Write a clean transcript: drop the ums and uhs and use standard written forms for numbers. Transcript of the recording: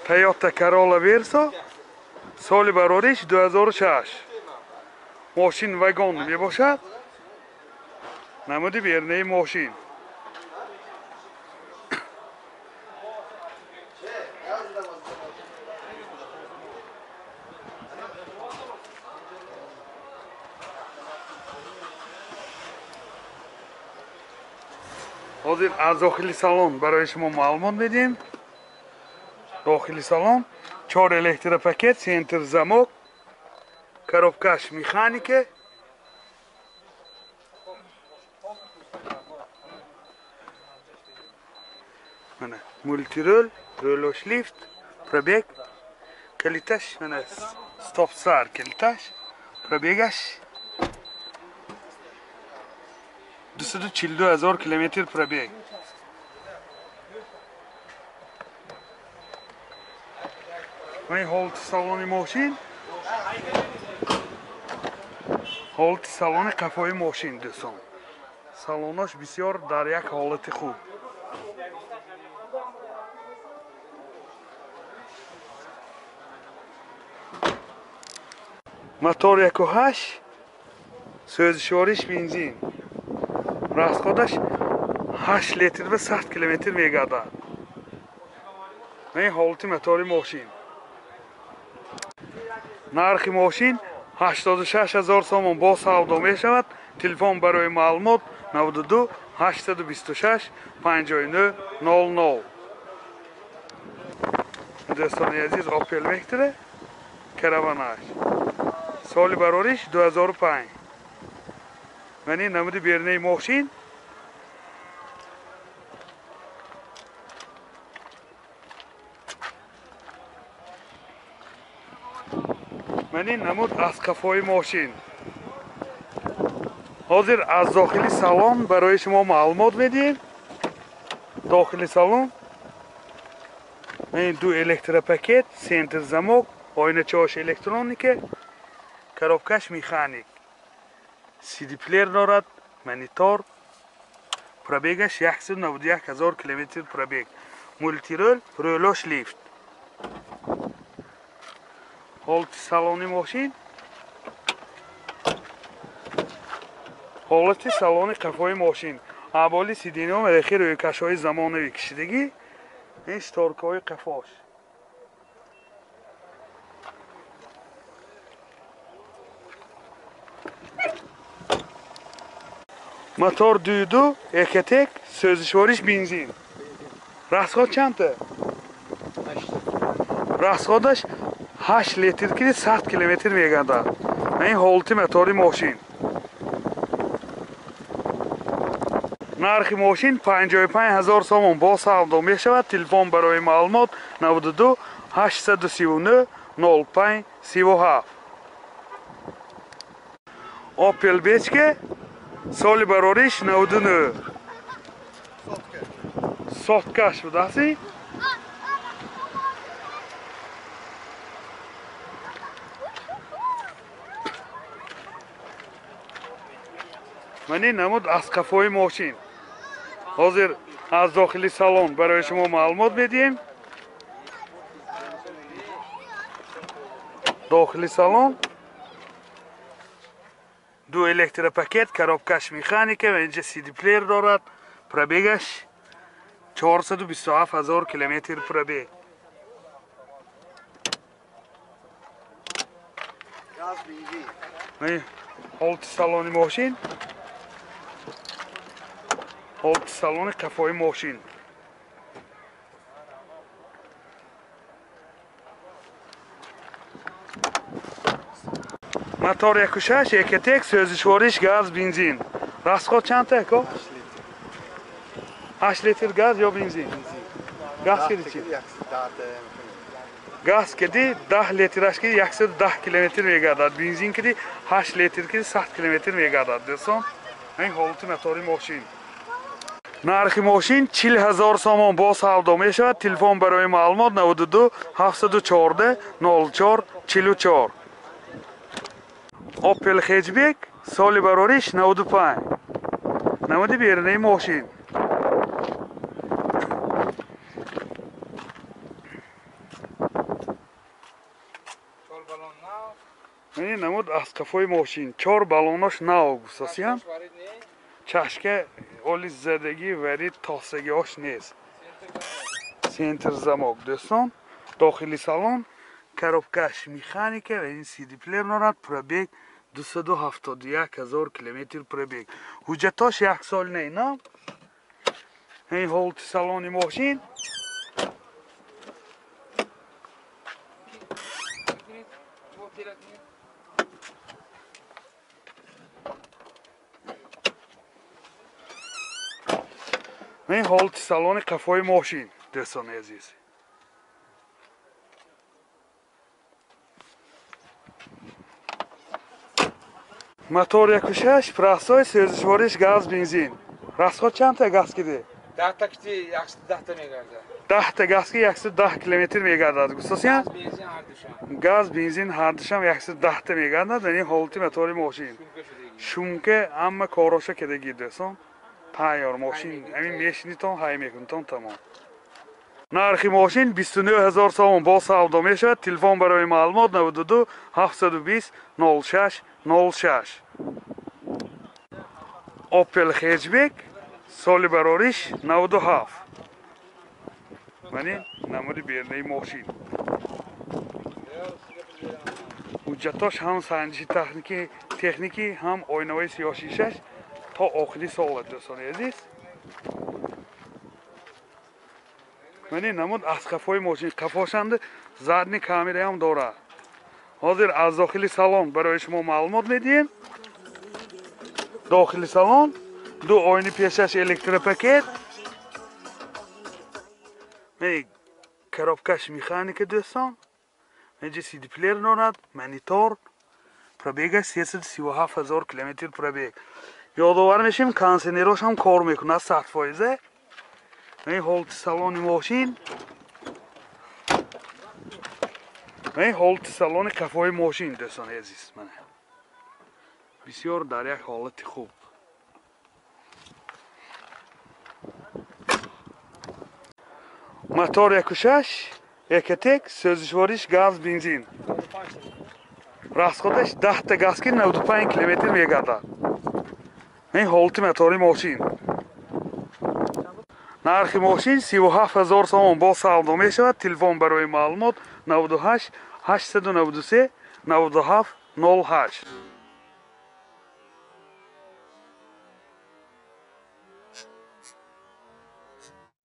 Toyota Corolla Verso соли барориш 2006. Мошин вагон мебошад. Намуди бернаи мошин. Ҳозир аз дохили салон барои шумо маълумот медиҳем. Дохили салон 4 электропакет, центр замок, коробкаш механика. Мана мультирол, ролош лифт, пробег, калиташ, мана стоп-сар калиташ, пробегаш 242 000 километр пробег. Ман ҳолати салони мошин, ҳолати салони қафои мошин дӯстон. Салонаш бисёр дар як ҳолати хуб. Мотор 1.8, сӯзишвориш бензин. Расходаш 8 литр ва 100 километр мегардад. Ин ҳолати мотори мошин. Нархи мошин 86 000 сомон бо савдо мешавад. Телефон барои маълумот 92 826 59 00. Дӯстони азиз, Opel Vectra караванаш. Соли барориш 2005. Ман ин намуди бернаи мошин. Ман ин намуд аз қафои мошин. Ҳозир аз дохили салон барои шумо маълумот медиҳем. Дохили салон ин ду электропакет, центр замок, оиначаҳош электроника, коробкаш механик. CD-плеер дорад, монитор, пробегаш 191 000 километр пробег. Мультирол, ролош лифт. Ҳолати салони мошин, ҳолати салони қафои мошин. Аболи сидиниҳо рехи рӯйкашҳои замонавӣ кишидагӣ, ин шторкаҳои қафош. Мотор 2.2 Ecotec, сӯзишвориш бензин. Расход чандта? Расходаш 8 литр ки 100 километр мегардад. Ин ҳолати мотори мошин. Нархи мошин 55 000 сомон бо савдо мешавад. Телефон барои маълумот 92 839 05 37. Opel Vectra соли барориш 99. Соткаш будаси? Ман ин намуд аз қафои мошин. Ҳозир аз дохили салон барои шумо маълумот медиҳем. Дохили салон ду электропакет, коробкаш механика ва инҷа CD-плеер дорад. Пробегаш 427 000 километр пробег. Ҳолати салони мошин, ҳолати салони қафои мошин. Мотор 1.6 Ecotec, сӯзишвориш газ, бензин. Расход чандта ако? 8 литр газ ё бензин? Газ киди чи? Газ киди 10 литраш ки 110 километр мегардад. Бензин киди 8 литр ки 100 километр мегардад. Дӯстон, ин ҳолати мотори мошин. Нархи мошин 40 000 сомон бо савдо мешавад. Телефон барои маълумот 92 714 04 44. Opel Hatchback соли барориш 95. Намуди бернаи мошин. Намуд аз қафои мошин. 4 баллонош нав гусасиян. Чашка оли задагӣ вари тосагиҳош нест. Центр замок дӯстон. Дохили салон коробкаш механика ва ин CD плеер дорад. Пробег 271 000 километр пробег. Ҳуҷҷатош як сол не, на? Ин ҳолати салони мошин. Ин ҳолати салони қафои мошин дӯстони азиз. Мотор 1.6 простой, сӯзишвориш газ, бензин. Расход чандта газ киди? 10 та кити 110 та мегардад. 10 та газ ки 110 километр мегардад. Густосиян? Газ, бензин ҳардушам 110 та мегардад. Ин ҳолати мотори мошин. Шумка ҳама короша кидаги дӯстон. Тайёр мошин. Ҳамин мешинитон, ҳай мекунитон тамом. Нархи мошин 29 000 сомон бо савдо мешавад. Телефон барои маълумот 92 720 06 06. Opel Hatchback соли барориш 97. Мани намуди бернаи мошин. Ҳуҷҷатош ҳам санҷиши техникӣ ҳам оинаҳои сиёҳшишаш то охири сол дӯстони азиз. Мани намуд аз қафои мошин. Қафошанда задни камераам дорад. Ҳозир аз дохили салон барои шумо маълумот медиҳем. Дохили салон ду оини пешаш электропакет. Коробкаш механика дӯстон. Инҷа CD плеер дорад, монитор. Пробегаш 337 000 километр пробег. Ёдовар мешем, кондиционерош ҳам кор мекунад 100%. Ин ҳолати салони мошин. Ин ҳолати салони қафои мошин дӯстони азиз. Мана бисёр дар як ҳолати хуб. Мотор 1.6 Экотек, сӯзишвориш газ, бензин. Расходаш 10 та газ ки 95 километр мегардад. Ин ҳолати мотори мошин. Нархи мошин 37 000 сомон бо савдо мешавад. Телефон барои маълумот 98 893 97 08.